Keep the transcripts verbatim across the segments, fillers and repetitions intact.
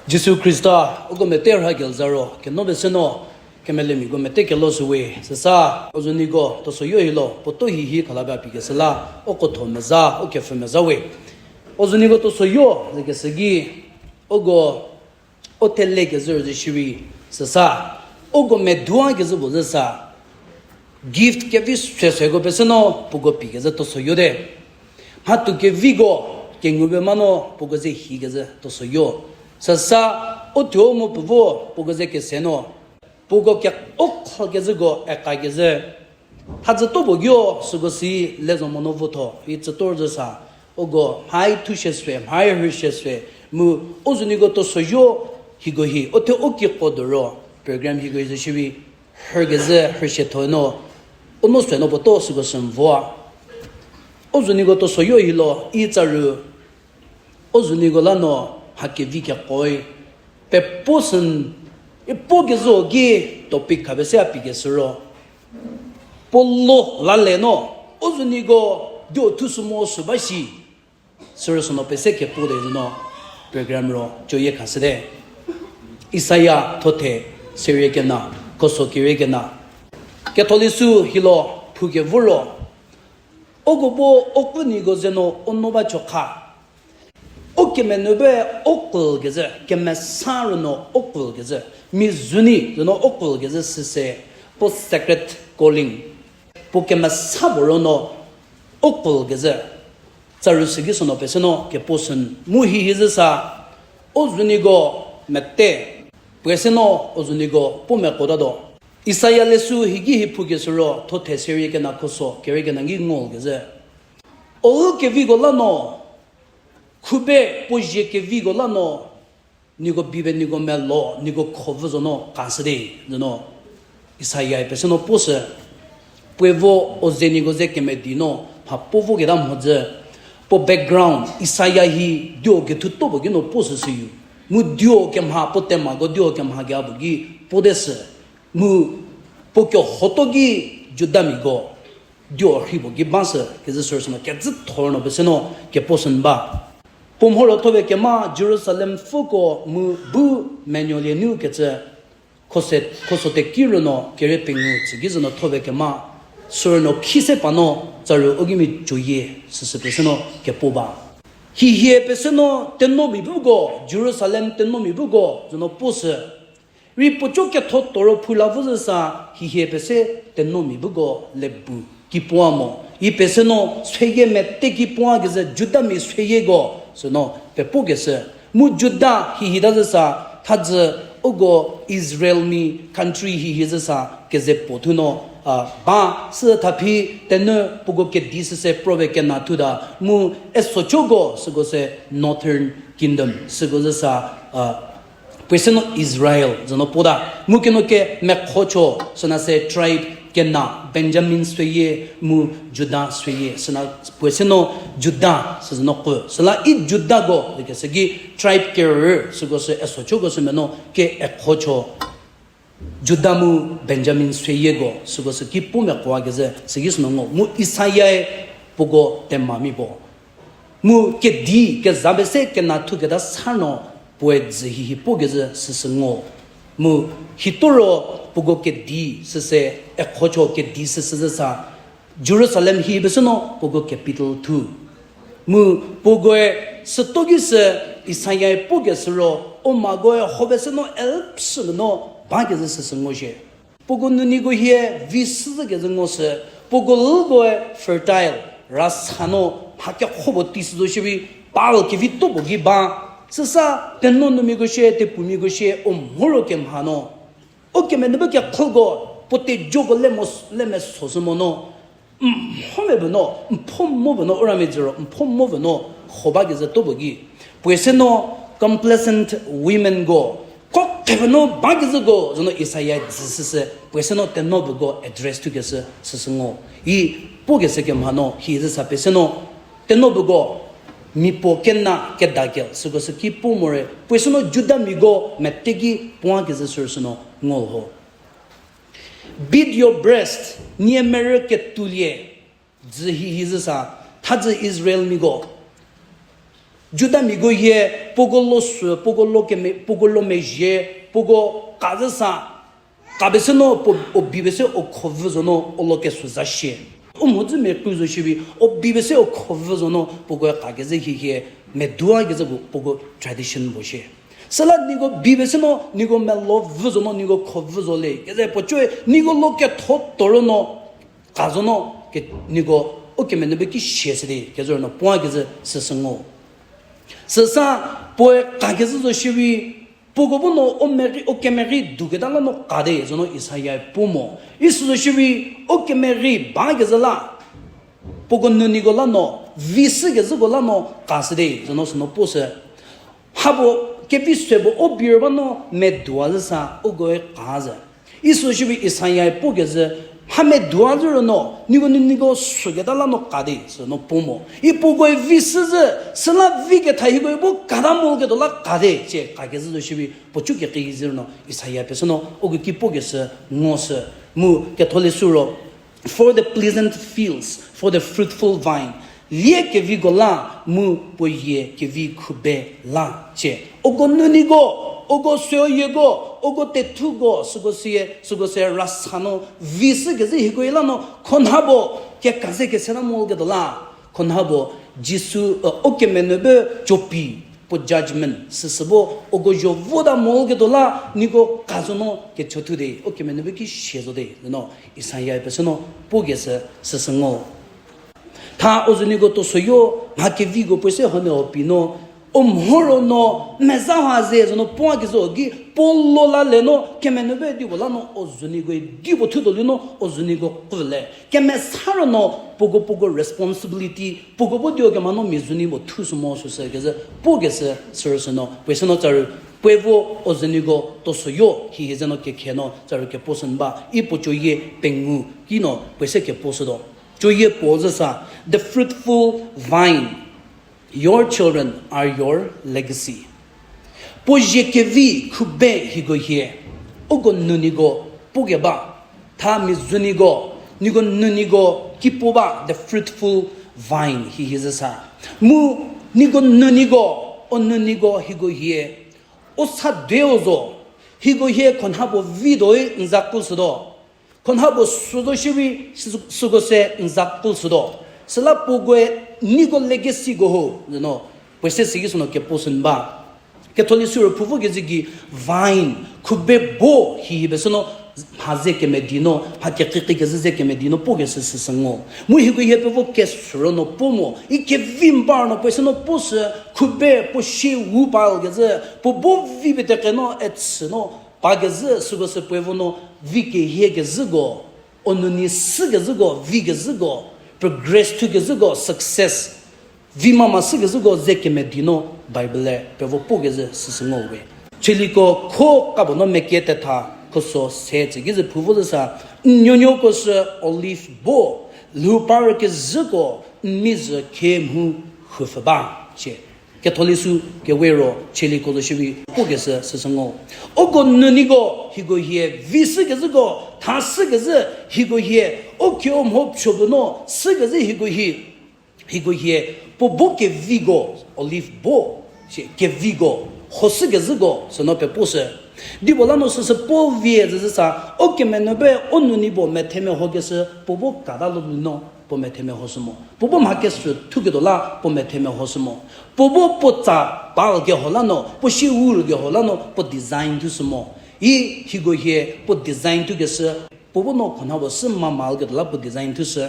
Jisu Khrista, uko mete rha gelzaro, keno be se no, kemelemiako mete kelo süwe, süsa, u züniko, tosoyo hilo, puoto hihi khalaba pie kesü la, uko tho meza, u kepfü meza we. U züniko tosoyo, ze kesü ki, uko, u thele kezü rüzü shiri, süsa, uko medua kezü puo züsa, gift kevi seseko pese no puoko pie kezü tosoyo te. Mhatu keviko kengube ma no puoko ze hi kezü tosoyo. Süsa u thuo mu puo vo puoko ze kese no. Puoko ke u kha kezüko eka kezü. Thazü to puo gio süko si le zo mo no vo tho. I tsütor züsa. Uko mhai thu sheswe, mhai rhü sheswe. Mu u züniko tosoyo hiko hi. U thuo u kiko doro. Program hiko hi zü shiri. Rhü kezü rhü shie tho no, u no swe no puoto süko sü mvua. U züniko tosoyo hilo, i tsaru, u züniko la no, mha kevi kekoi, pepuo sün, i puo kezü ki topic khabe se a pie kesü ro. Puo lo la le no, u züniko, dio thu sü mo sü ba shi. Sürü süno pese kepuo de zü no program ro joye khashüte. Isaia thothe serie kena, khuso kerie kena. Ketholeshü hilo phu kevo ro. Uko bu u krüniko ze no u no ba chokha. U kemenuo be u kül kezü, kemesa ro no u kül kezü. Mi zuni ze no u kül kezü süse, puo sacred calling. Puo kemesa puo ro no u kül kezü. Tsaru süki süno pese no kepuo sün mu hihi züsa, u züniko mete, puo se no u züniko puo mekotatuo. Isaia leshü hiki hi phu kesü ro, thothe serie kena khuso, kerie kena ngi ngol kezü. U keviko la no, khube puo zie keviko la no, niko bibe niko melo, niko khovü zo no kashü di, zü no. Isaia pese no puo sü. Puo vo u ze niko ze kemedi no, mha puo vo keta mhodzü. Puo background, Isaia hi dio kethu to puo ki no puo sü süu. Mu dio kemha puo themako dio kemha kea puo ki puo de sü. Mu puo kehoto ki Judamiako. Dio rhi puo ki ba sü, kezü sürü süno, kezü thor no pese no, kepuo sün ba. Puo mhoro thope kema Jerusalem pfüko mu bu menuolie nu kecü, khose, khuso teki ro no, kerie pengou, tsü ki zü no thope kema, sürü no khi se pa no, tsaru u gimi joyie, süsü pese no, kepuo ba. Hihie pese no, tenomia buko, Jerusalem tenomia buko, zü no puo sü. Rei puoco ketho toro phu la vo züsa, hihie pese tenomia buko le bu ki puo mo. I pese no, seyie mete ki puo kezü Judamia seyieko, sü no, pepuo kesü. Mu Juda hihi ta züsa, thazü uko Israelmia country hihi züsa, keze puo thu no, a, ba, sü thaphi, tenü puko kedi süse probe kena thu ta, mu esocoko, süko se Northern Kingdom, süko züsa, a, puo se no Israel, zü no puo ta. Mu keno ke mekhocho, süna se tribe kena Benjamin seyie, mu Juda seyie, süna puo se no Juda, sü zü no ku. Süla i Judako, zü kesü ki tribe kerü, süko se esocoko sü meno ke ekhocho. Juda mu Benjamin seyieko, süko sü ki puo mekhoa kezü, süki sü no ngo. Mu Isaia-e puko themamia puo. Mu kedi kezha pese kena thu keta sa no puoe dzü hihi puo kezü süsü ngo. Mu hitoro puko kedi süse ekhocho kedi süsü züsa Jerusalem hi pese no puko capital thu. Mu pukoe süto ki sü Isaia-e puo kesü ro, u makoe ho pese no elpsü no ba kezü süsü ngo shie. Puko nuniko hie vi süzü kezü ngo sü, puko lükoe fertile, rasa no mha kekho puo tei sü zo shierei, pal kevi to puo ki ba, süsa teno numiako shie, tepumiako shie, u mhoro kemha no. U kemenubü kekhoko, puo tejoko le mo, le meso sü mo no. Mho me bu no, mpho mo bu no, u ramia dzü ro, mpho mo bu no, kho ba kezü to puo ki. Puoe se no, complacent womenko, ko khe bu no ba kezüko, zü no Isaia dzü süsü, puoe se no teno puko address thu kesü, süsü ngo. I, puo kesü kemha no, hi züsa pese no, teno puko, mia puo kena, keda ke, süko sü ki puo more, puoe se no Judamiako, mete ki puo kezü sürü sü no, ngo ho. Beat your breast, nie merü ketulie, dzü hihi züsa, thazü Israelmiako. Judamia ko hie, puoko lo sü, puoko lo keme, puoko lo mezhie, puoko ka zü sa, ka be se no, puo, o bi be se o kho vü zo no, o lo kesü za shie. U mhodzü mekru zo shierei, o bi be se o kho vü zo no, puoko ka kezü hie hie, medua kezü puo, puoko tradition puo shie. Süla niko bi be se no, niko melo vü zo no, niko kho vü zo le. Kezü puo cü, niko lo ketho toro no, ka zo no, ke, niko, u kemenü be ki shie se di, kezü no, puo kezü süsü ngo. Süsa, puoe ka kezü zo shierei, puoko bu no, o meri, o kemeri du keta la no ka de, zo no Isaia pu mo. Isu zo shierei, o kemeri ba kezü la, puoko nuniko la no, vi sü kezüko la no, ka se de, zo no sü no pu se. Habo kevi se bo o bi ro ba no medua zü sa ukoe ka zü. Isu shierei Isaia pu kezü, mha medua zü ro no, niko nuniko sü keta la no ka de, sü no pu mo. I puokoe vi sü zü, süla vi ketha hikoe bu kata mo ketuo la ka de, cie ka kezü zo shierei, puo cü keki zü ro no, Isaia pesü no, uko ki pu kesü, ngo sü, mu ketho le sü ro, for the pleasant fields, for the fruitful vine. Lie keviko la, mu puo yie kevi khube la, cie. Uko nuniko, uko suoyieko, uko tethuko, süko sie, süko se rasa no, vi sü kezü hikoe la no, khonha bo, keka ze kese la mo ketuo la, khonha bo, Jisu, u kemenü be copi, puo judgment, süsü bo, uko zho vota mo ketuo la, niko ka zo no, kechothu de, u kemenü be ki shie zo de, no, Isaia pesü no, pu kesü, süsü ngo. Tha u züniko tosoyo, mha keviko puo se hone o pi no, u mhoro no, meza ha ze zo no, puo kezü ki, puo lo la le no, kemenü be dipuo la no, u züniko dipuo thutuo lu no, u züniko ku le. Kemesa ro no, puoko puoko responsibility, puoko bu dio kemha no mia züni puo thu sü mo süsü kezü, pu kesü, sürüsü no, puoe se no tsaru, puoe vo u züniko tosoyo, hi hi ze no kekhe no, tsaru kepuo sü n ba, i puo coyie pengu, ki no, puoe se kepuo sü do. Coyie puo zü sa, the fruitful vine, your children are your legacy. Puo zie kevi khube hiko hie, uko nuniko pu keba, tha mia züniko, niko nuniko ki pu ba the fruitful vine hi hi zü sa. Mu niko nuniko, u nuniko hiko hie, u sa deu zo, hiko hie khonha puo vi doi n za ku sü do. Khonha puo sü zo shierei, sü-, süko se n za ku sü do. Süla puokoe niko legacyko ho, no, puoe se süki sü no kepuo sü n ba. Ketholeshü ro phu vo kezü ki vine, khube bo hi hi be sü no, mha ze kemedi no, mha kekiki kezü ze kemedi no, puo kesü süsü ngo. Mu hiko hie pe vo kesü ro no puo mo, i kevi n ba ro no puoe sü no puo sü, khube puo shie wu pa kezü, puo bo vi pete ke no, etsü no, pa kezü, süko sü puoe vo no, vi kehie kezüko, u nuni sü kezüko, vi kezüko, progress thu kezüko, success, vi mama sü kezüko ze kemedi no Bible-e pe vo puo kezü süsü ngo we. Chieliko kho kabo no meke tetha khuso se tsü kezü phu vo zü sa, n nuonuoko sü olive bo, lhou par kezüko n mi zü khe mhu hupfü ba, sie. Ketholeshü kewe ro chieliko zo shierei puo kesü süsü ngo. Uko nuniko hiko hie vi sü kezüko, tha sü kezü hiko hie, u khe u mho pfhübu no sü kezü hiko hie, hiko hie, puo bo keviko, olive bo, sie, keviko, ho sü kezüko sü no pe puo sü. Dipuo la no süsü puo vie zü zü sa, u kemenü be u nuni puo methe meho kesü puo bo kata lo nu no puo methe meho sü mo. Puo bo mha kesü thuketuo la puo methe meho sü mo. Puo bo puo tsa pal keho la no, puo shie wu ru keho la no puo design thu sü mo. I hiko hie puo design thu kesü, puo bo no khonha puo sü mama ketuo la puo design thu sü.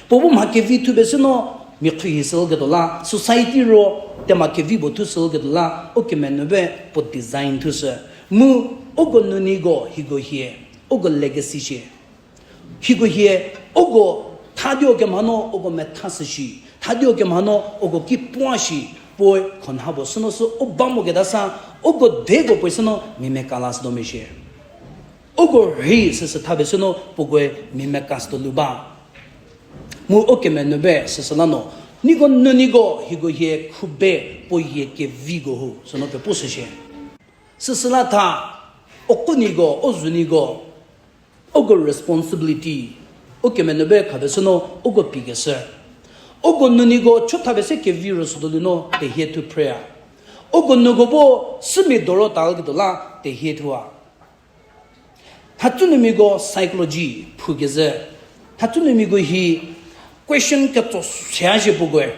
Puo bo mha kevi thu be sü no, mia khruohi sü ketuo la, society ro tema kevi puo thu sü ketuo la, u kemenü be puo design thu sü. Mu, uko nuniko hiko hie, uko legacy shie. Hiko hie, uko thadio kemha no uko metha sü shi, thadio kemha no uko ki puo shi, puoe khonha puo sü no sü u ba mo keta sa, uko deko puoe sü no mia meka la sü do meshie. Uko rhei süsü tha be sü no puokoe mia meka sü do lu ba. Mu u kemenü be süsü la no, niko nuniko hiko hie khube puo hie keviko hu sü no pe puo sü shie. Süsü la tha, u khuniko, u zuniko, uko responsibility, u kemenü be kha be sü no uko pi kesü. Uko nuniko chotha pese kevi ro südo lu no tehie thu phreya. Uko nuko bo sümia doro talketuo la tehie thua. Thatsünumiako psychology phu kezhü. Thatsünumiako hi question ketso süya shie puokoe.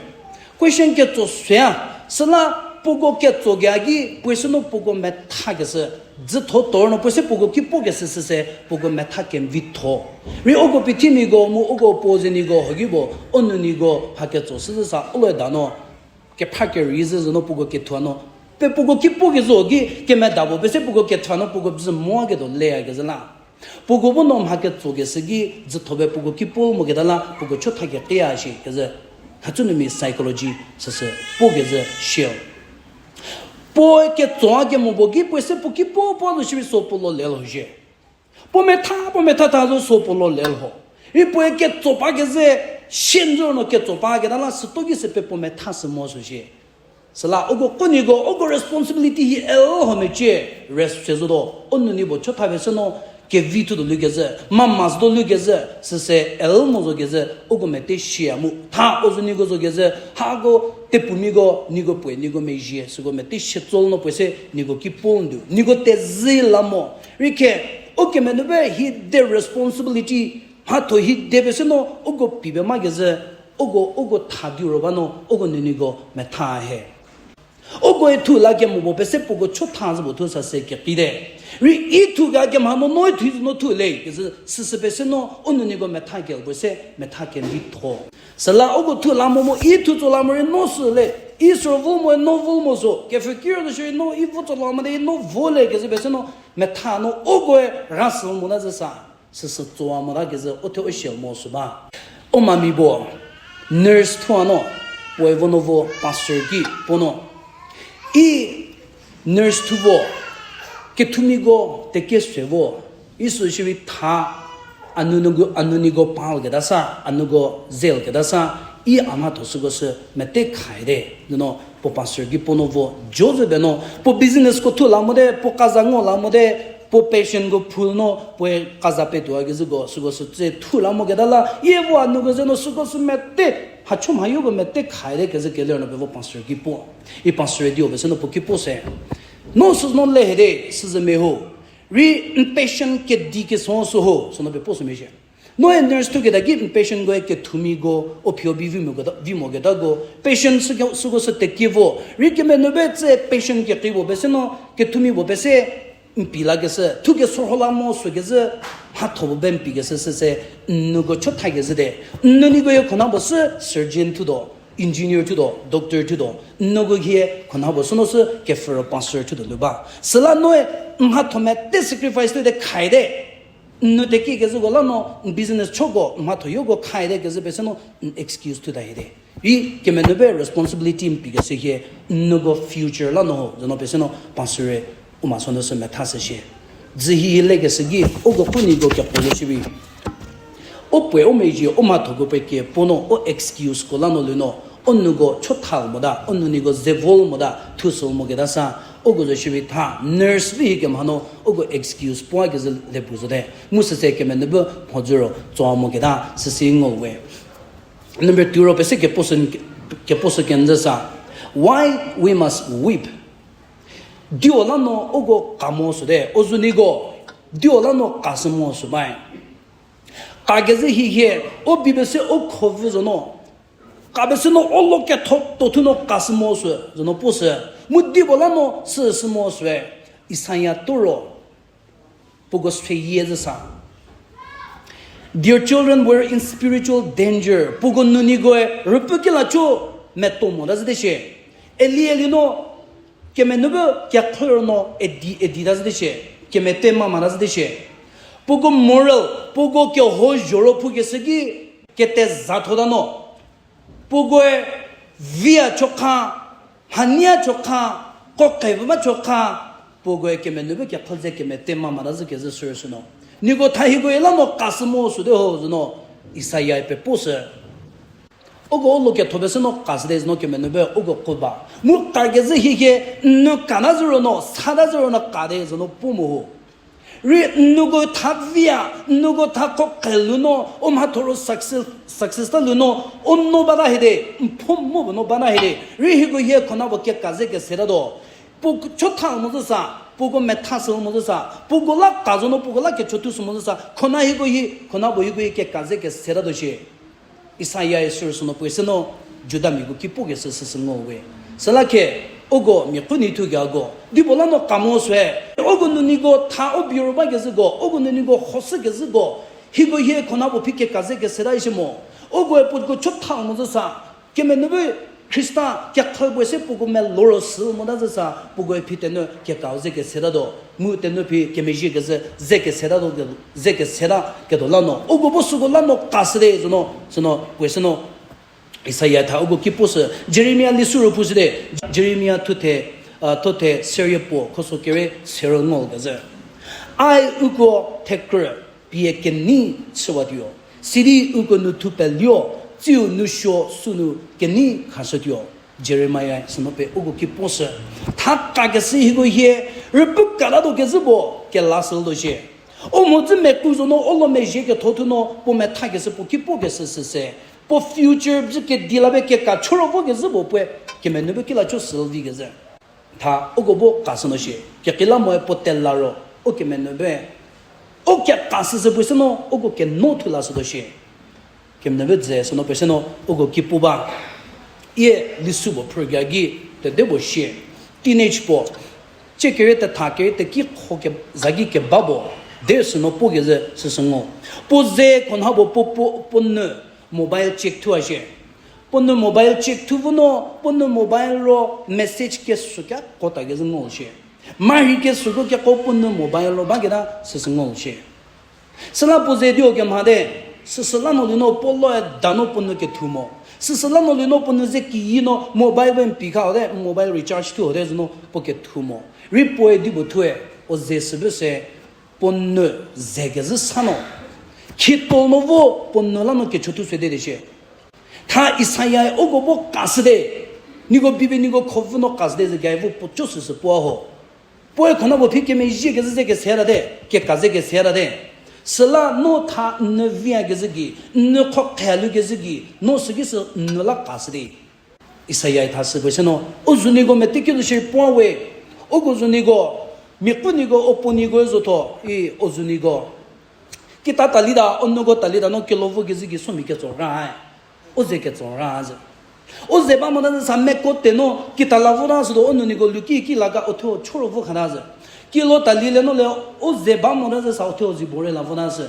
Question ketso süya, süla puoko ketso kea ki puoe sü no puoko metha keshü, dzütho tor no puoe se puoko ki puo keshü süse puoko metha kemvitho. Rei uko pithimiako mu uko puo zeniko hoki bo, u nuniko ha ketso süzü sa u lo da no, kepha kerei zü zü no puoko kethuo no, pe puoko ki puo kezü ki kemeda bo pese puoko kethuo no puoko bzü mo ketuo leya kezhü la. Puoko bu no mha ketso keshü ki dzütho pe puoko ki puo mo keta la puoko chotha kekia shi kezhü. Thatsünumi psychology süsü puo kezhü shie. Puoe ketso a kemo bo ki puoe se puo ki puo puo zo shiri so puo lo le lho zhie. Puo metha, puo metha tha zo so puo lo le lho. Rei puoe ketso ba kezhü, sienzo no ketso ba keta la süto ki se pe puo metha sü mo sü shie. Süla uko koniko, uko responsibility hi el ho mecie, rest se zotuo, u nuni puo chotha pese no, kevi thutuo lu kezhü, mama sütuo lu kezhü, süse el mo zo kezhü, uko mete shia mu tha u züniko zo kezhü, hako tepumiako, niko puoe, niko mezhie, süko mete shie tsol no puoe se, niko ki puo ndu, niko tezü la mo. Rei khe, u kemenube hi de responsibility, mhatho hi de pese no, uko pi pe ma kezhü, uko, uko tha di ro ba no, uko nuniko metha he. Ukoe thu la kemo bo pese puoko chotha zü bo thu sa se kekite. Rei i thu ga kemha no, noe thu zü no thu le kezhü süsü pese no, u nuniko metha kel puoe se metha kemvitho. Süla uko thu la mo mo, i thu tso la mo rei no sü le, i sü vo mo, no vo mo zo, kepfhü kiro zo shiri no, i vo tso la mo de, no vo le kezhü pese no, metha no ukoe ra sü mo na zü sa. Süsü tsoa mota kezhü u the u shie mo sü ba. U mami puo, nurse thua no, puoe vo no vo pastor ki puo no. I nurse thu vo, kethumiko teke se vo, i sü shiri tha, a nu, a nuniko pal keta sa, a nuko zel keta sa, i a mhatho süko sü mete khaide, no puo pastor ki puo no vo, jo zü be no, puo businessko thu la mote, puo kaza ngo la mote, puo patientko phu no, puoe kaza petuo a kezhüko, süko sü tse thu la mo keta la, i vo a nuko ze no süko sü mete, mhacho mhayoko mete khaide kezhü keler no pe vo pastor ki puo. I pastor di o pese no puo ki puo se. No sü no le hede, süzü meho. Rei n patient kedi keso sü ho, sü no pe puo sü mezhie. Noe nurse thu keta ki n patientkoe kethumiko, u phio bi vi mo keta, vi mo ketako, patient süko, süko sü teki vo. Rei kemenube tse patient keki vo pese no, kethumi vo pese, n pi la keshü, thu kesorho la mo sü kezhü, mhatho bo be n pi keshü süse, n nuko chotha kezhü de. N nuniko ye khona bo sü surgeon thutuo, engineer thutuo, doctor thutuo, n nuko hie khona bo sü no sü kepfhü ro pastor thutuo lu ba. Süla noe n mhatho mete sacrifice tuo de khaide. N nu teki kezhüko la no, n business choko, n mhatho yoko khaide kezhü pese no, n excuse thuta hie de. Rei kemenube responsibility n pi keshü hie, n nuko future la no ho, zü no pese no pastor-e u ma so no sü metha sü shie. Dzü hi hi le keshü ki, uko puo niko kepuo zo shiri. U puoe u mezhie u mhathoko peke puo no, u excuseko la no lu no, u nuko chotha mota, u nuniko ze vo mota, thusü mo keta sa, uko zo shiri tha, nurse vi hi kemha no, uko excuse puo kezhü le pu zote. Mu süse kemenube mhodzü ro tsoa mo keta, süsi ngo we. Number two ro pese kepuo sü, kepuo sü kenjü sa. Why we must weep? Dio la no uko ka mo sü de, u züniko, dio la no ka sü mo sü bae. Ka kezhü hi hie, u bi pese u kho vü zo no, ka pese no u lo ketho to thu no ka sü mo sü, zo no puo sü, mu dipuo la no sü sü mo süe, Isaia toro, puoko seyie zü sa. Dear children, we're in spiritual danger. Puoko nunikoe rüpfü ki la cho meto mota zhü te shie. Eli eli no kemenube kekhro no edi edi ta zhü te shie. Kemete mama ta zhü te shie. Puoko moral, puoko keho zhoro phu keshü ki kete za tho ta no. Puokoe via chokha, mhania chokha, kokhevü ba chokha, puokoe kemenube kekhro ze kemete mama ta zhü kezhü sürü sü no. Niko tha hikoe la no ka sü mo sü de ho zü no, Isaia pepuo sü. Uko u lo ketho pese no ka sü de zü no kemenube uko ko ba. Mu ka kezhü hi hie, n nu ka ta zhü ro no, sa ta zhü ro no ka de zü no puo mo ho. Rei n nuko tha via, n nuko tha ko kelu no, o mhathoro success, success ta lu no, o no bata hide, n pho mo bo no bata hide. Rei hieko hie khona bo keka ze kese tatuo. Puo chotha mo züsa, puoko metha sü mo züsa, puoko la ka zo no, puoko la kecho thu sü mo züsa, khona hieko hie, khona bo hieko hie keka ze kese tatuo shie. Isaia-e sürü sü no puoe sü no, Judamiako ki puo kese süsü ngo we. Süla ke, uko mia khu ni thu kea ko. Dipuo la no ka mo sü e. Uko nuniko tha o biro ba kezüko, uko nuniko khoshü kezüko. Hieko hie khona bo phi keka ze kese ta ishie mo. Ukoe puoko chotha mo züsa. Kemenube Khrista kekha puoe se puoko meloro sü mo ta züsa, puokoe phi tenu keka ze kese tatuo. Mu tenu phi kemezhie kezü, ze kese tatuo ke, ze kese ta ketuo la no. Uko bo süko la no ka sü de zo no, sü no, puoe sü no. Isaia tha uko ki puo sü, Jeremia li sürü puo sü de, Jeremia thuthe, a, thuthe serie puo, khoso kere serie ngo kezü. Ai uko thekrü, pie kenei chüwatuo. Sidi uko nu thu peluo, tsiu nu suo sünu kenei khashütuo. Jeremia sü no pie uko ki puo sü. Tha ka kese hieko hie, rüpu ka tatuo kezü bo, kela sü lo shie. O mhodzü meku zo no, o lo mezhie ketho thu no, puo metha kese puo ki puo kese süse. Puo future bzü kedi la be keka choro vo kezü bo puoe, kemenube ki la cho sü vi kezü. Tha uko bo ka sü no shie, kekila moe puo tela ro, o kemenube. O keka süsü puoe sü no, uko keno thu la sü tuo shie. Kemenube dze sü no puoe sü no, uko ki puo ba. Ie lisu bo phrü gei gei, tede bo shie. Teenage puo. Chie kere tetha kere teki kho ke, zagi keba bo. De sü no puo kezü süsü ngo. Puo ze khona bo puo, puo, puo nu mobile check thua shie. Puo nu mobile check thu vo no, puo nu mobile ro message kesü keko ta kezü ngo shie. Marhi kesüko keko puo nu mobile ro ba keta süsü ngo shie. Süla puo ze dio kemha de, süsü la no li no puo loe da no puo nu kethu mo. Süsü la no li no puo nu ze kiyi no mobile we n pi kha te, mobile recharge thu te zo no puo kethu mo. Rei puoe di puo thue, o ze sübü se, puo nu ze kezü sa no. Khitol no vo puo nu la no kecho thu sede de shie. Tha Isaia-e uko bo ka sü de. Niko bibe niko khovü no ka sü de ze gei vo puo cho süsü puo ho. Puoe khona bo phi kemezhie kezü ze kese ta de, keka ze kese ta de. Süla no tha n nu via kezü gei, n nu kho khe lu kezü gei, no süki sü n nu la ka sü de. Isaia-e tha sü puoe sü no, o zuniko mete ki zo shie puo we, uko zuniko, mia pu niko, o puo niko zotho, i o zuniko. Kita talita, o nuko talita no kelo vo kezü gei somi ketso ra e. O ze ketso ra zü. O ze ba mo ta zü sa meko te no kita la vo ta sü do o nuniko luki ki la ga o thuo choro vo kha ta zü. Kilo tali le no le o ze ba mo ta zü sa o thuo zi bore la vo ta sü.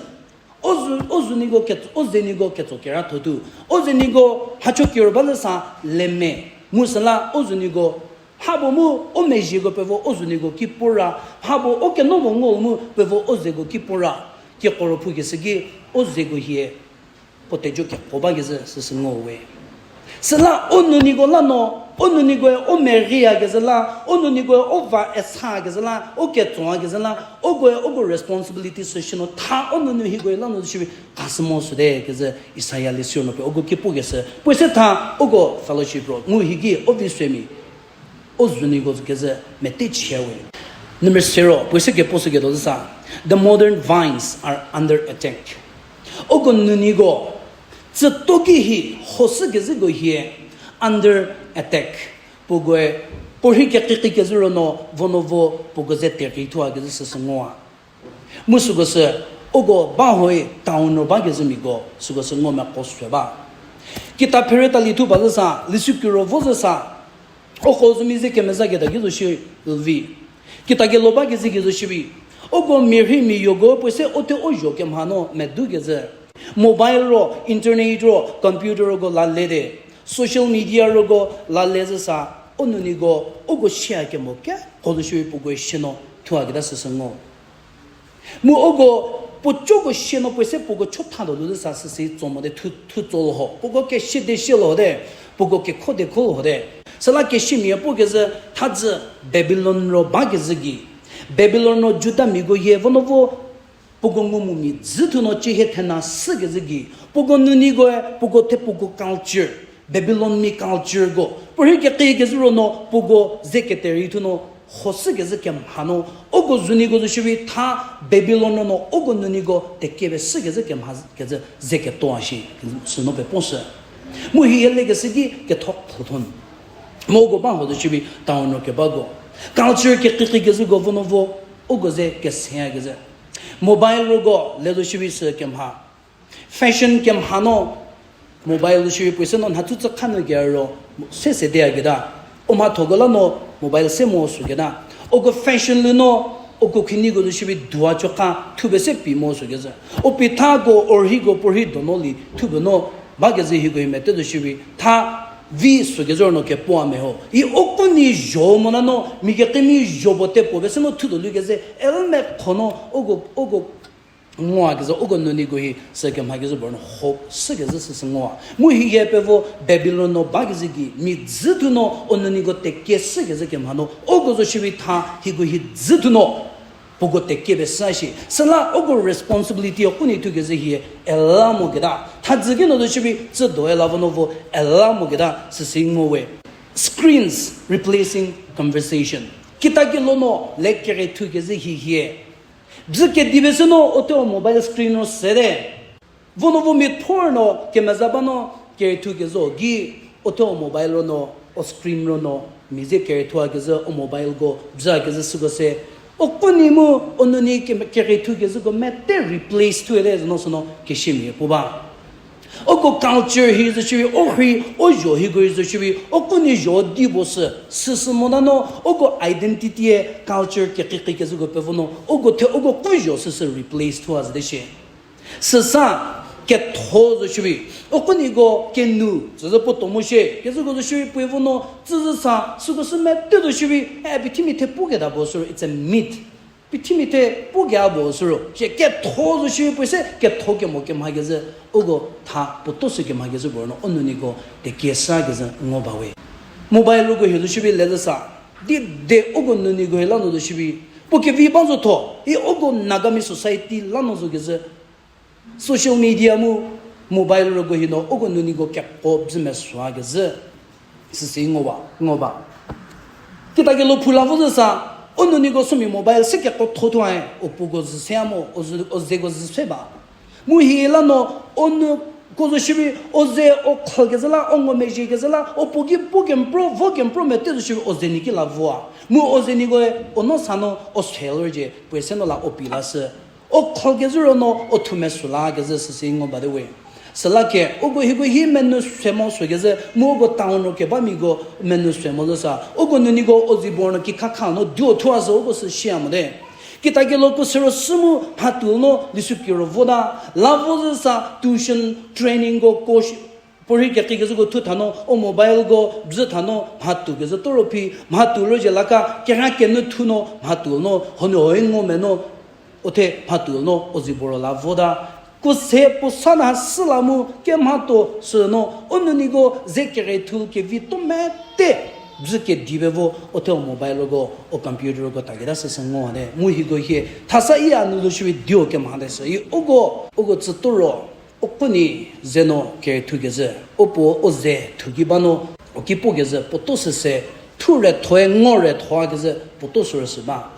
O zu, o zuniko ketso, o zeniko ketso kera tho tu. O zeniko mhacho kiro ba zü sa leme. Mu süla o zuniko mha bo mu o mezhieko pevo o zuniko ki puo ra. Mha bo o keno bo ngo mu pevo o zeko ki puo ra. Kekoro phu kesü ki o zeko hie puo tejo keko ba kezü süsü ngo we. Süla o nuniko la no, o nunikoe o meria kezü la, o nunikoe o va esa kezü la, o ketsoa kezü la, ukoe uko responsibility sü shi no tha o nunu hikoe la no shiri kasü mo süde kezü Isaia lisu no pie uko ki pu kesü. Puoe se tha uko fellowship ro ngu hiki o vi sümi. O zuniko kezü mete chie we. Number zero, puoe se kepuo sü ketuo zü sa, the modern vines are under attack. Uko nuniko, tsüto ki hi, hoshü kezüko hie, under attack. Puokoe, puo rhi kekiki kezü ro no, vo no vo, puoko ze terei thua kezü süsü ngoa. Mu süko sü, uko ba hoi town ro ba kezümiko, süko sü ngo meko sü ba. Kita phere tali thu ba zü sa, lisu kiro vo zü sa, uko zü mi ze kemeza keta ki zo shi vi. Kita kelo ba kezü ki zo shi vi. Uko mia rhi mia yoko puoe se o the o zho kemha no medu kezü. Mobile ro, internet ro, computer roko la le de. Social media roko la le zü sa, o nuniko, uko shia kemo keko zo shi vi puoko shie no, thua keta süsü ngo. Mu uko puo choko shie no puoe se puoko chotha do lu zü sa süsü tso mo de thu, thu tso lo ho. Puoko kesie de sie lo ho de, puoko kekho de kho lo ho de. Süla kesiamia puo kezü thazü Babilon ro ba kezü gei. Babilon ro Judamiako hie vo no vo puoko ngumvümia dzü thu no chie hie thena sü kezü gei. Puoko nunikoe, puoko the puoko culture. Babilonmia cultureko. Puo rhi keki kezü ro no puoko ze keterei thu no Ho sü kezü kemha no, uko zuniko zo shiri tha Babilon no, uko nuniko tekie pe sü kezü kemha kezü ze keto a shi, süno pe puo sü. Mu hi yele kesü ki ketho phothon. Mu uko ba ho zo shiri town ro kebako. Culture kekiki kezüko vo no vo, uko ze keseya kezü. Mobile roko le zo shiri sü kemha. Fashion kemha no, mobile zo shiri puo se no nha tsü tsü kha nu kero, se se de a keta. U mhathoko la no mobile se mo sü keta. Uko fashion lu no, uko khiniko zo shiri dua cho kha, thube se pi mo sü kezü. U pithako, u rhiko, puo rhi dono li, thube no, ba kezü hiko hi mete zo shiri, tha vi sü kezü no kepuo a meho. I uko ni zho mo na no, mi kekemi zho bo te puo be se no thudo lu kezü, elme kho no, uko, uko ngoa kezü uko nuniko hi sü kemha kezü bor no hope sü kezü süsü ngoa. Mu hi ye pe vo Babilon no ba kezü ki mi dzü thu no u nuniko tekie sü kezü kemha no uko zo shiri tha hiko hi dzü thu no puoko tekie pe sü shi. Süla uko responsibility uko ni thu kezü hi ela mo keta. Tha dzü ki no zo shiri tsü do ela vo no vo ela mo keta süsü ngo we. Screens replacing conversation. Kitakelo no le kere thu kezü hi hie. Bzü kedi be sü no, o thuo mobile screen ro sede. Vo no vo mithor no, kemeza ba no, kerethu kezü gi, o thuo mobile ro no, o screen ro no, mi ze kerethu a kezü, o mobile ko, bzü a kezü süko se. O kuni mu, o nuni ke-, kerethu kezüko mete replace thuete, zü no sü no, keshimia pu ba. Uko culture hi zo shiri, o rhi, o zho hiko hi zo shiri, o kuni zho di bo sü, süsü mota no, uko identity e culture kekiki kezüko pevo no, uko the, uko ku zho süsü replace thua zü de shie. Süsa, ketho zo shiri, o kuniko kenu, züzü puo to mo shie, kezüko zo shiri puo vo no, tsü zü sa, süko sü mete zo shiri, e, pithimi the pu keta bo sü ro, it's a myth. Pithimi the pu keta bo sü ro, shie ketho zo shiri puo se, ketho kemo kemha kezü, uko tha puo to sü kemha kezü bor no, o nuniko tekie sa kezü ngo ba we. Mobile uko hi zo shiri le zü sa, di de uko nuniko hi la no zo shiri, puo kevi ba zo tho, i uko Nagami society la no zo kezü, social media mu mobile roko hi no uko nuniko keko bzü mesua kezü, süsü ngo ba, ngo ba. Kitakelo phu la vo zü sa, o nuniko sümi mobile se keko tho thuae, o puoko zü se mo, o zü, o zeko zü se ba. Mu hi la no, o nuko zo shiri, o ze o khal kezü la, o ngomezhie kezü la, o puo ki puo kempro, vo kempro mete zo shiri, o ze ni ki la voa. Mu o ze nikoe, o no sa no, o se lor zie, puoe se no la o pi la sü. O khal kezü ro no, o thu mesü la kezü süsü ngo ba de we. Süla ke, uko hiko hi menu se mo sü kezü, mu uko town ro keba miko menu se mo zü sa. Uko nuniko o zi bor no ki khakha no, duo thua sü uko sü shia mo de. Kitakelo ko sü ro sü mu mhatu no, lisu ki ro vo da. La vo zü sa, tuition, training ko, coach, puo rhi keki kezüko thu tha no, o mobile ko bzü tha no, mhatu kezü to ro phi, mhatu ro zie la ka, kera kenu thu no, mhatu no, honu hoi ngo me no, o the mhatu no, o zi bor la vo da. Ko se puo sa na sü la mu, kemhato sü no, o nuniko ze kere thu kevi to mete, bzü kedi be vo, o the o mobile ko, o computer ko ta keta süsü ngo de, mu hiko hie, thasa i a nu zo shiri dio kemha de sü, i uko, uko tsü to ro, uko ni ze no kerethu kezü, upuo u ze thu ki ba no, u ki puo kezü puo to sü se, thu re thoe ngo re thoa kezü puo to sü ro sü ba.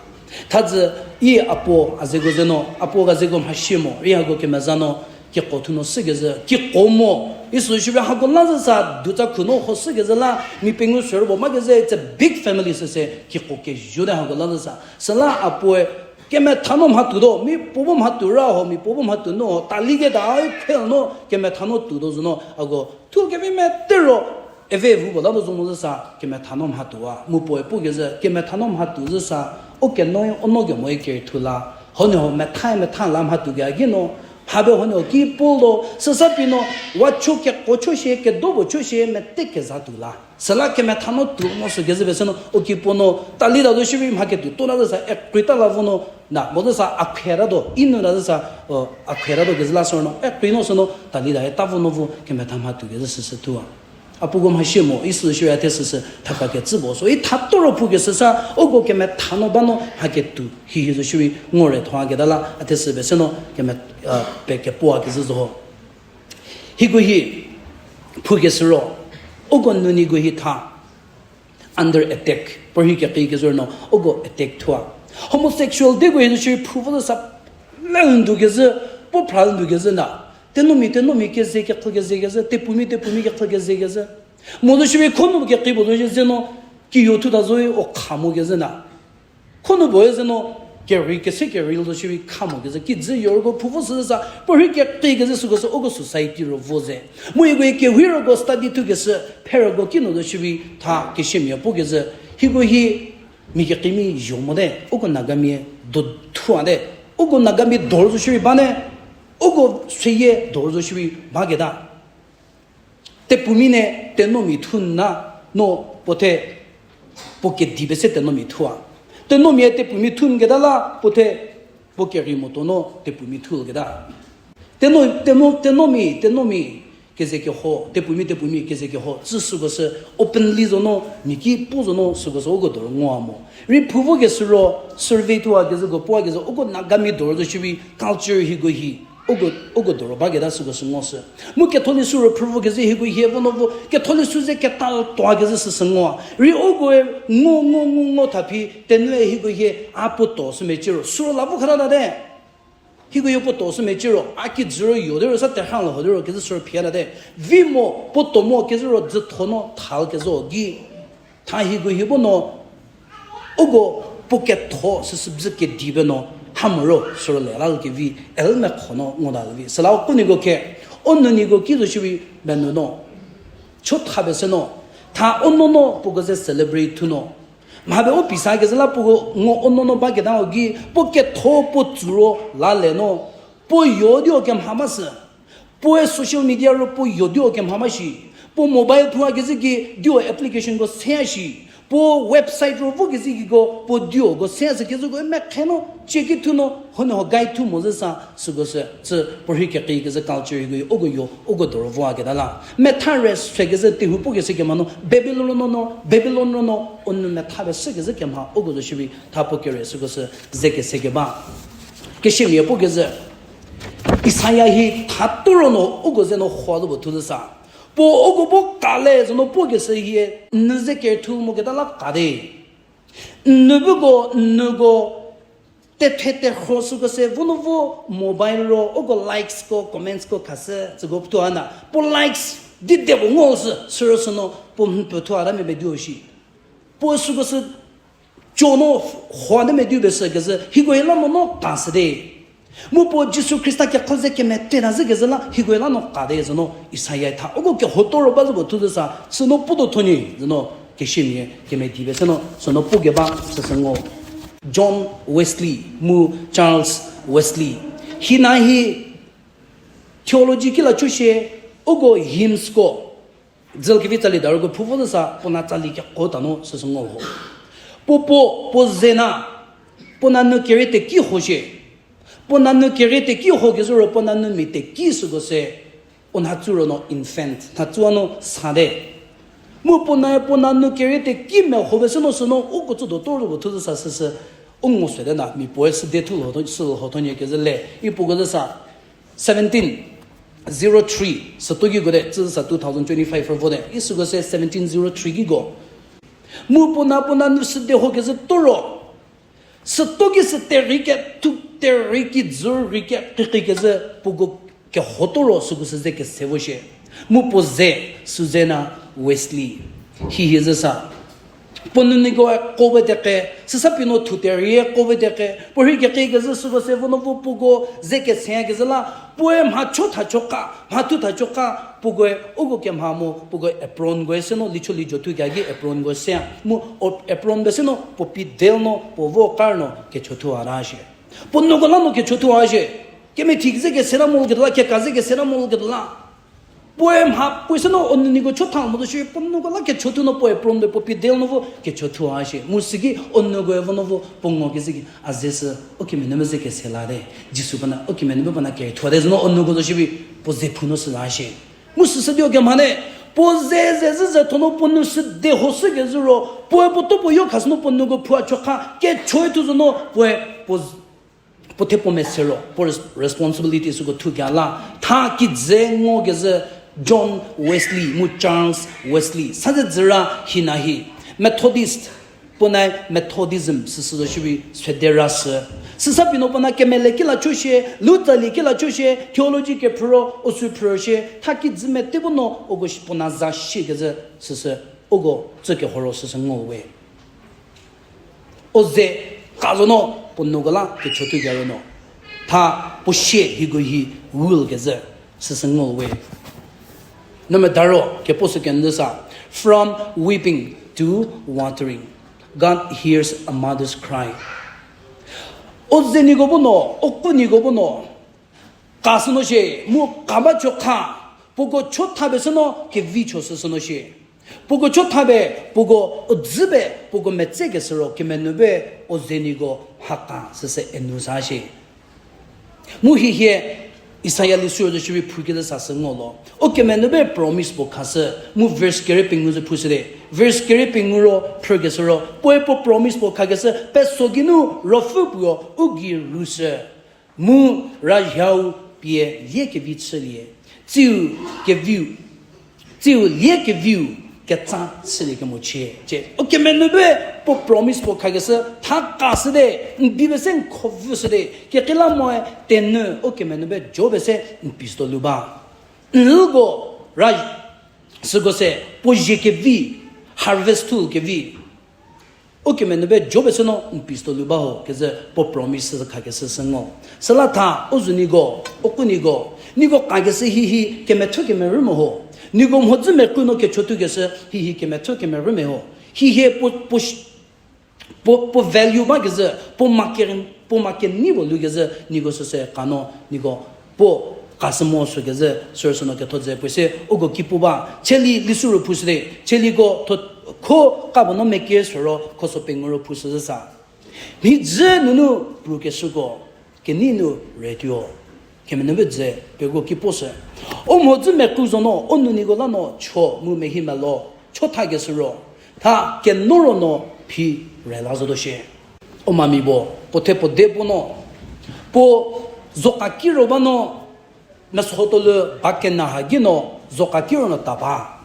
Thazü i apuo a zeko ze no, apuo ga zeko mhashie mo, i hako kemeza no, kiko thu no sü kezü, kiko mo, i sü shiri hako la zü sa, dutsa khu no ho sü kezü la, mi pengou sü ro bo ma kezü, it's a big family sü se, kiko kezho de hako la zü sa. Süla apuoe, kemetha no mhatu do, mi puo bu mhatu ra ho, mi puo bu mhatu no ho, tali keta ai khel no, kemetha no tu do zü no, ako, thu kevi mete ro, eve vu bo la do zü mo zü sa, kemetha no mhatu a, mu puoe pu kezü, kemetha no mhatu zü sa, o keno, o no kemo e kerethu la, ho ne ho metha, metha la mhatu ke a ki no, mha be ho ne ho ki puo do, süsa pi no, wa cho keko cho shie, kedo bo cho shie, mete keza tu la. Süla kemetha no tu mo sü kezü be sü no, u ki puo no, tali ta zo shiri mha ketu to la zü sa, ekrei ta la vo no, na, mo zü sa, a khie ra do, i nu la zü sa, o, a khie ra do kezü la sü no, ekrei no sü no, tali ta he ta vo no vo, kemetha mhatu kezü süsü thu a. Apuoko mhashie mo, i sü shiri a the süsü, thaka kecü bo so, i tha to ro phu kezü sa, uko kemetha no ba no, mha ketu, hihi zo shiri, ngo re thoa keta la, a the sü be sü no, keme, a, pe kepuo a kezü zo ho. Hiko hi, phu kezü ro, uko nuniko hi tha. under attack. Puorhi kekei kezü no, uko attack thua. Homosexual deko hi zo shiri phu vo sa le ndu kezü, puo phra ndu kezü na. Tenomia, tenomia keze, kekha keze kezü, tepumi, tepumi kekha keze kezü. Mo zo shiri khonu kekei bo zo shi ze no, kiyo thu ta zo o kha mo kezü na. Khonu bo e ze no, kerei kese kerei lo zo shiri kha mo kezü, kijü yo roko phu vo sü sa, puorhi kekei kezü süko sü uko society ro vo ze. Mu iko kehiroko study thu kesü, pheroko kinu zo shiri tha keshimia puo kezü. Hiko hi, mi kekimi yo mo de, uko Nagamia do thua de, uko Nagamia dor zo shiri ba ne, uko seyie dor zo shiri ba keta. Tepumi ne tenomi thu na no puo the puo kedi pese tenomi thua. Tenomi tepumi thu keta la puo the puo kerei moto no tepumi thu keta. Teno, teno, tenomi, tenomi keze keho, tepumi, tepumi keze keho, tsü süko sü openly zo no, miki pu zo no, süko sü uko doro ngoa mo. Rei phu vo kesü ro, survey thua kezüko puo kezü, uko Nagami doro zo shiri culture hiko hi, uko, uko doro ba keta süko sü ngo sü. Mu Catholic sü ro phu vo kezü hiko hie vo no vo, Catholic sü ze keta tua kezü süsü ngoa. Rei uko e ngo, ngo, ngo, ngo thaphi, tenue hiko hie, a puo to sü meciro, sü ro la vo khata tate. Hiko yo puo to sü meciro, a kijü ro yo de ro sa terhang lo ho de ro kezü sü ro phia tate. Vi mo, puo to mo kezü ro dzütho no thal kezü gei. Tha hiko hi bo no, uko puo ketho süsü bzü kedi be no, ha mo ro sü ro le la kevi, el mekho no ngo ta le vi. Süla u kuniko khe, u nuniko ki zo shiri be nu no. Chotha be se no, tha u no no puoko ze celebrate thu no. Mha be u pisa kezü la puoko ngo u no no ba keta o gei, puo ketho puo tsü ro la le no. Puo yo dio kemha ba sü. Puoe social media ro puo yo dio kemha ba shi. Puo mobile phua kezü gei dio applicationko seya shi. Puo website ro vo kezü geiko puo dioko seya sü kezüko mekhe no, chie ki thu no, hone ho guide thu mo zü sa, süko sü, tsü, puorhi kekei kezü culture hiko, uko yo, uko doro voketa la. Metha re se kezü tehou puo kese kemha no, Babylon no no, Babylon ro no, u nou metha be se kezü kemha, uko zo shiri, tha puo kere süko sü, ze kese keba. Keshimia puo kezü. Isaia hi thato ro no, uko ze no hua zo puo thu zü sa. Puo uko bo kale zo no puo kesü hie, n nou ze kerthu mo keta la kade. N nou buko, n nouko, tethe tekhro süko se vo no vo mobile ro, uko likesko, commentsko khasü, tsüko thuana. Puo likes, di de puo ngo sü, sü ro sü no, puo mhü puo thuata me be dio shi. Puo süko sü, cho no, hua de me dio be sü kezü, hiko hi la mo no ka sü de. Mu puo Jisu Khrista kekha ze kemete ta zhü kezhü la, hiko la no ka de zhü no, Isaia tha. Uko kehoto ro ba zhü puo thu zhü sa, sü no puo do thonyi, zhü no, keshimia, kemedi be se no, sü no puo keba, sü sü ngo. John Wesley, mu Charles Wesley. Hina hi, theology ki la chüshie, uko hymnsko. Dzülkevi tsali daruko phu vo zhü sa, puo na tsali keko ta no, sü sü ngo ho. Puo puo, puo ze na, puo na nou kere teki ho shie. Puo na nou kere teki ho kezhü ro, puo na nou mia teki süko se, u na tsu ro no infant, na tsu a no sa de. Mu puo na, puo na nou kere teki meho be sü no sü no, uko tsü do to ro puo thu zhü sa sü sü, u ngo se de na, mi puoe sü de thu lo, sü ho thonyi kezhü le, i puoko zhü sa, seventeen zero three, süto kiko de, tsü sa two thousand twenty-five ro vo de, i süko se seventeen zero three kiko. Mu puo na puo na nu sü de ho kezhü to ro. Süto ki sü terei kethu, terei kijü rei ke, kiki kezhü puoko kehoto ro süko sü ze kese vo shie. Mu puo ze, sü ze na Wesley. Hi hi zhü sa. Puo nuniko ko be teke, süsa pi no thu terie ko be teke, puorhi keke kezhü süko se vo no vo puoko ze kese kezhü la, puoe mha cho tha cho ka, mha thu tha cho ka, puokoe uko kemha mo, puoko apronkoe se no, licho lijo thu kea ki apronkoe se a. Mu o-, apron be se no, puo pi del no, puo vo kar no, kecho thuata shie. Puo nuko la no kecho thuata shie. Kemethi ze kese la mo ketuo la, keka ze kese la mo ketuo la. Puoe mha puoe se no u nuniko cho tha mo zo shie, puo nuko la kecho thu no puo apron be puo pi del no vo kecho thuata shie. Mu süki u nukoe vo no vo puo ngo kezhü ki, a ze sü, u kemenumvü ze kese la de. Jisu puo na, u kemenumvü puo na kere thuo de zhü no u nuko zo shie, puo ze phu no sü la shie. Mu süsü dio kemha ne, puo ze ze zhü ze tho no puo nou sü de ho sü kezhü ro, puoe puo to puo yo kha sü no puo nuko phua cho kha, kechoe thu zo no, puoe puo puo the puo mese ro, puo res-, responsibility süko thu kea la, tha kijü ngo kezhü John Wesley, mu Charles Wesley, sa ze dzüra hina hi. Methodist, puo na Methodism süsü zo shiri sede ra sü. Süsa pino puo na kemele kila cho shie, Lutherli kila cho shie, theology kephrüro, osu phrü shie, tha kijü mete bu no, uko shi-, puo na za shie kezü süsü, uko tsü kehoro süsü ngo we. O ze ka zo no puo nuko la kechothu gei ro no. Tha puo shie hiko hi rule kezü süsü ngo we. Number daro kepuo sü kenjü sa, from weeping to watering, God hears a mother's cry. O ze niko bu no, o ku niko bu no, ka sü no shie, mu ka ba cho kha, puoko cho tha be sü no kevi cho süsü no shie. Puoko cho tha be, puoko o dzü be, puoko metse kesü ro, kemenube o ze niko haka süsü enu sa shie. Mu hihie, Isaiah li sü ro zo shiri phu kezü sa sü ngo lo. O kemenube promise puo kha sü, mu verse kere pengou zo phu sü de. Verse kere pengou ro phrü kesü ro, puoe puo promise puo kha kesü, peso geinu ruopfü puo u gei ru sü. Mu razhau pie lie kevi chülie. Tsiu keviu, tsiu lie keviu ketsa chülie kemo chie. Cie, o kemenube puo promise puo kha kesü, tha ka sü de, n bi be se n kho vü sü de, kekila moe tenü, o kemenube jo be se n pi sü to lu ba. N ko ra süko se, puo zie kevi, harvest tool kevi. O kemenube jo be sü no n pi sü to lu ba ho, kezü puo promise sü kha kesü sü ngo. Süla tha, o zu niko, o ku niko, niko ka kesü hihi kemethuo kemerü mo ho. Niko mhodzü mekru no kechothu kesü hihi kemethuo kemerü me ho. Hihie puo, puo, puo value ba kezü, puo ma ke, puo ma kenei puo lu kezü, niko süsü ka no, niko puo ka sü mo sü kezü, sü sü no ketho dze puo se, uko ki pu ba, cheli li sü ro phu sü de, cheliko tho kho ka bo no meke sü ro, kho so pengou ro phu sü zü sa. Mhidzü nunu pru kesüko, kenei nu retuo. Kemenube dze, peko ki puo sü. O mhodzü mekru zo no, o nuniko la no, cho mu mehi melo, cho tha kesü ro. Tha keno ro no, phi re la zo do shie. O mami bo, puo the puo de puo no. Puo zoka ki ro ba no, meso to lü ba kena ha gei no, zoka ki ro no ta ba.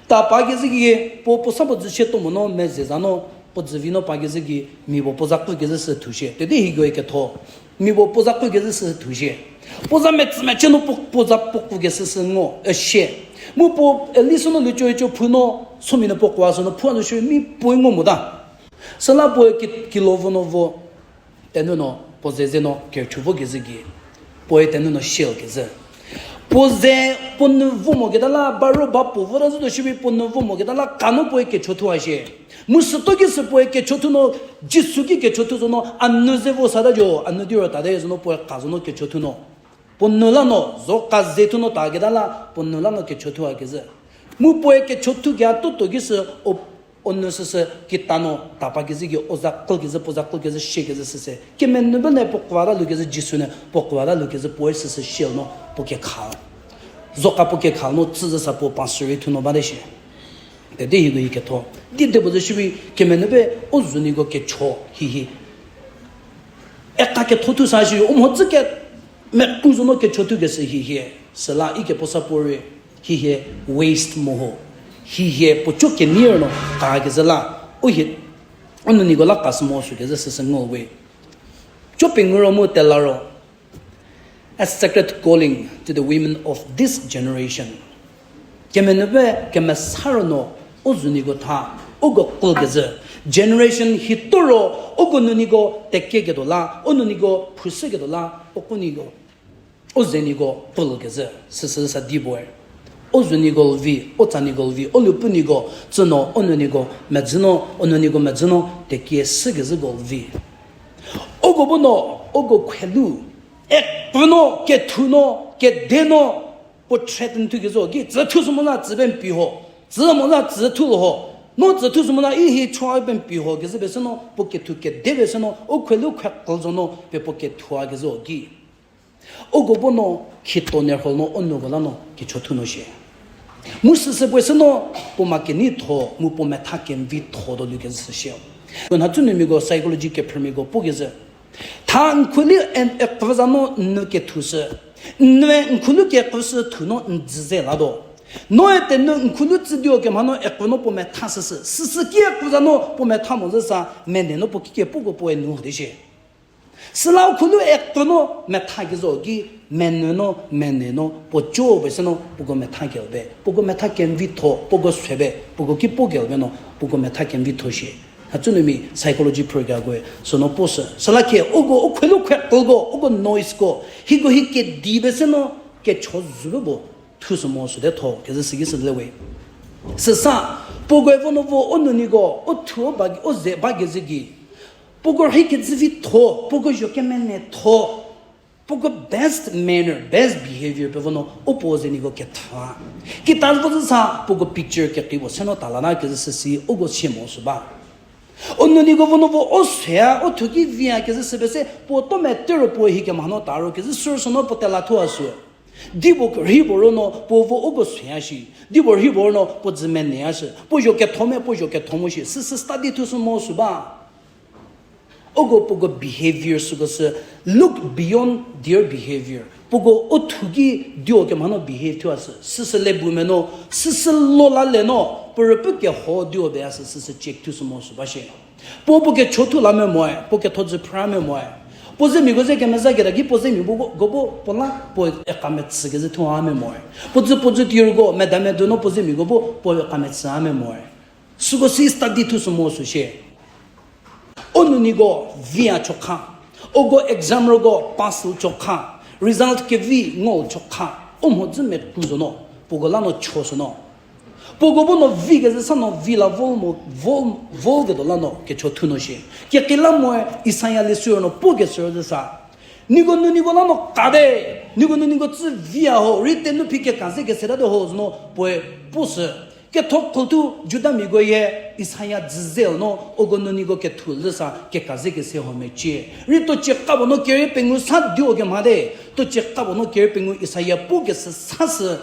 Ta ba kezü ki, puo puo sa puo dzü shie to mo no, meze za no, puo dzü vi no pa kezü ki, mi puo puo za ku kezü sü thu shie. Tedi hiko ketho. Mi puo puo za ku kezü sü thu shie. Puo za metsü mechie no puo, puo za puo ku kesü sü ngo, e, shie. Mu puo, e, li sü no lü cho cho phu no, somi no puo kwa sü no phu a zo shie, mi puo ngo mo ta. Süla puoe ki, kilo vo no vo, tenü no, puo ze ze no, kerchu vo kezü ki. Puoe tenü no shie kezü. Puo ze, puo nu vo mo keta la, baro ba puo vo ta zü to shiri puo nu vo mo keta la, ka no puoe kecho thu a shie. Mu süto ki sü puoe kecho thu no, Jisu ki kecho thu zo no, a nu ze vo sa ta jo, a nu di ro ta de zo no, puoe ka zo no kecho thu no. Puo nu la no, zo ka ze thu no ta keta la, puo nu la no kecho thu a kezü. Mu puoe kecho thu kea tuto ki sü, o, o nu süsü kita no, ta pa kezü ki, o za kl kezü, puo za kl kezü, shie kezü süsü. Kemenube ne puo kwa ta lu kezü, Jisu ne puo kwa ta lu kezü, puoe süsü shie no, puo kekha. Zo ka puo kekha no, tsü zü sa puo pa sü rei thu no ba de shie. Tedi hiko hi ketho. Di de puo zo shiri, kemenube, o zu niko kecho, hihi. Eka ketho thu sa shi, o mhodzü ke, mekru zo no kecho thu kesü hihie. Süla i kepuo sa puo rei, hihie waste mo ho. Hihie puo cho kenei ro no, ka kezü la, o hie, o nuniko la ka sü mo sü kezü süsü ngo we. Cho pengou ro mu tela ro. A sacred calling to the women of this generation. Kemenube kemesa ro no, o zu niko tha, uko kl kezü. Generation hito ro, uko nuniko tekie ketuo la, o nuniko phushü ketuo la, uko niko, o ze niko pl kezü, süsü sa di puoe. O zu niko lvi, o tsa niko lvi, o lupu niko, tsü no, o nuniko medzü no, o nuniko medzü no, tekie shü kezüko lvi. Uko bu no, uko khelu, e pfü no, kethu no, kede no, puo threaten thu kezü ki, tsü thu sü mo la tsü pe n pi ho, tsü mo la tsü thu lo ho, no tsü thu sü mo la i hi chua pe n pi ho kezü pe sü no, puo kethu kede pe sü no, u khelu khekl zo no, pe puo kethua kezü ki. Uko bu no, khito ne rho no, u nuko la no, kecho thu no shie. Mu süsü puoe sü no, puo ma kenei tho, mu puo metha kevi tho do lu kezü shie. Ko nha tsü nu miko psychology kephrümiko pu kezü. Tha n khulu e, e kevü za no n nu kethu sü. N nue n khulu kekevü sü thu no n dzü ze la do. Noe tenu n khunu tsüdi-o kemha no ekuo no puo metha süsü. Süsü ki ekuo za no puo metha mo zü sa, mene no puo kike puko puoe nu hode shie. Süla u khunu ekuo no metha kezü ki, mene no, mene no, puo cho be se no, puko metha kelbe, puko metha kemvitho, puko sebe, puko ki puo kelbe no, puko metha kemvitho shie. Hacü nu mi psychology program koe, süno puo sü. Süla ke, uko, u khunu khue ko, uko noise ko, hiko hi kedi be se no, kecho zübe bo, thusü mo süde tho, kezü süki süle we. Süsa, puko vo no vo, u nuniko, u thu o ba, u ze ba kezü ki. Puko rhi kezü vitho, puko zho kemenetho. Puko best manner, best behavior pe vo no, u puo ze niko ketha. Kita vo zü sa, puko picture keki bo, se no talana kezü süsi, uko sie mo sü ba. U nuniko vo no vo, u sea, u thu ki via kezü sübe se, puo to metero puo hi kemha no taro kezü sür sü no puo tela thua sü. Dibo rhi bo ro no, puo vo uko sea shi. Dibo rhi bo ro no, puo dzü mene a shi. Puo zho ketho me, puo zho ketho mo shi. Süsü study thusü mo sü ba. Uko puko behavior süko sü look beyond their behavior. Puko u thu ki dio kemha no behave thua sü. Süsü le bu me no, süsü lo la le no, puo rüpü keho dio be a sü, süsü check thusü mo sü ba shie. Puo puo kecho thu la me moe, puo ketho dzü phra me moe. Puo zemiko ze kemeza keta ki puo zemi bo go bo puo la puo eka metsü kezü thu a me moe. Puo dzü puo dzü tiruko, medam medu no puo zemiko bo puo eka metsü a me moe. Süko si study thusü mo sü shie. U nuniko via chokha. Uko exam roko pass chokha. Result kevi ngo chokha. U mhodzü mekru zo no. Puko la no cho sü no. Puko bu no vi kezü sa no vi la vol mo, vol, vol kedo la no kecho thu no shie. Kekila moe Isaiah le sü no pu kesü zü sa. Niko nuniko la no kade, niko nuniko tsü via ho, rei tenu phi keka ze keseta de ho zü no puoe pu sü. Ketho khuthu Judamiako ye Isaiah dzü ze no uko nuniko kethu zü sa keka ze kese ho mecie. Rei to cie kabo no kere pengou sa dio kemha de, to cie kabo no kere pengou Isaiah pu kesü sa sü.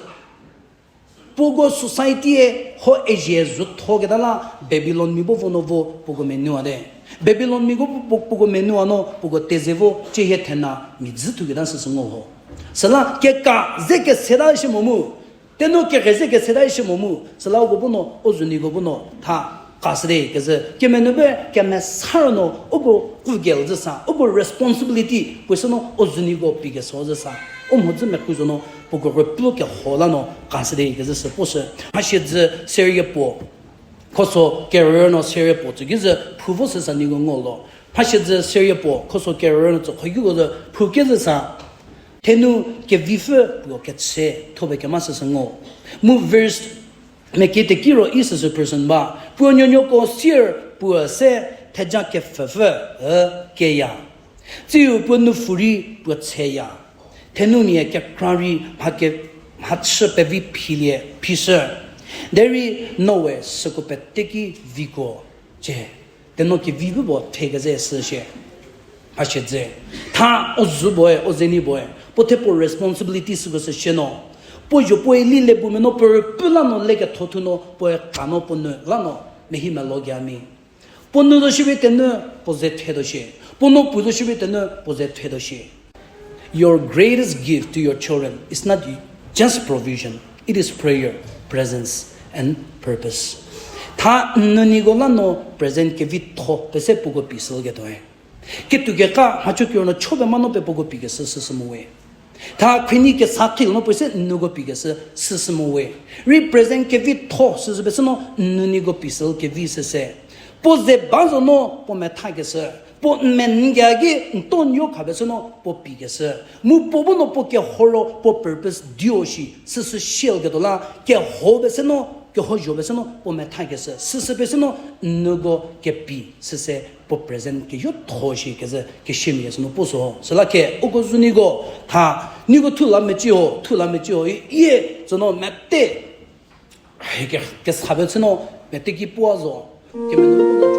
Puko society-e ho ezie zütho keta la Babilon mia bu vo no vo puko menuate. Babilon miako pu-, puko menuano puko teze vo chie hie thena mia dzü thu keta süsü ngo ho. Süla keka ze keseta shi mo mu. Tenu kere ze keseta shi mo mu. Süla uko bu no, u züniko bu no, tha kasüde kezü. Kemenu be kemesa ro no, uko kugel zü sa, uko responsibility, puo sü no, u züniko pi keso zü sa. U mhodzü mekru zo no, puko rüpü keho la no kasüde kezü sü puo sü. Mhasiezü serie puo, khoso kerü no serie puo tsü ki zü phu vo sü sa niko ngo lo. Mhasiezü serie puo, khoso kerü no tsü kho ki ko zü phu kezü sa. Thenu kevipfü puo ketse thobe kema süsü ngo. Mu verse meki teki ro i süsü person ba. Puo nuonuoko sier puo se theja kepfhüpfü, e, keya. Tsiu puo nupfu rei puo tseya. Thenumia kekra rei mha ke, mhachü pevi philie phishü. Derei noe süko peteki viko. Cie, teno kevi bu puo the keze sü shie. Mhasiezü. Tha u zu boe, u zeni boe. Puo the puo responsibility süko sü shie no. Puo zho puoe li le bu me no puo rüpü la no le ketho thu no puoe ka no puo nu la no. Mehi melo gei a mi. Puo nu zo shierei tenu puo ze the do shie. Puo no pu zo shierei tenu puo ze the do shie. Your greatest gift to your children is not just provision, it is prayer, presence, and purpose. Tha n nuniko la no present kevitho pese puko pie sü ketuoe. Ketuo keka mhacho kiro no cho pe ma no pe puko pie kesü süsü mo we. Tha khrienyi kesa khil no pese n nuko pie kesü süsü mo we. Rei present kevitho süsü pese no n nuniko pie sü kevi süse. Puo ze ba zo no puo metha kesü. Puo n menga ki n to n yo kha pese no puo pie kesü. Mu puo bu no puo keho ro puo purpose dio shi süsü shie ketuo la keho pese no, keho zho pese no puo metha kesü. Süsü pese no n nuko kepi süse puo present keyo tho shi kezü kesiamia süno puo sü ho. Süla ke uko zuniko tha niko thu la mecie ho, thu la mecie ho, i, ie, tsü no mete, ke, kesa pe chü no mete ki puo zo. Kemenu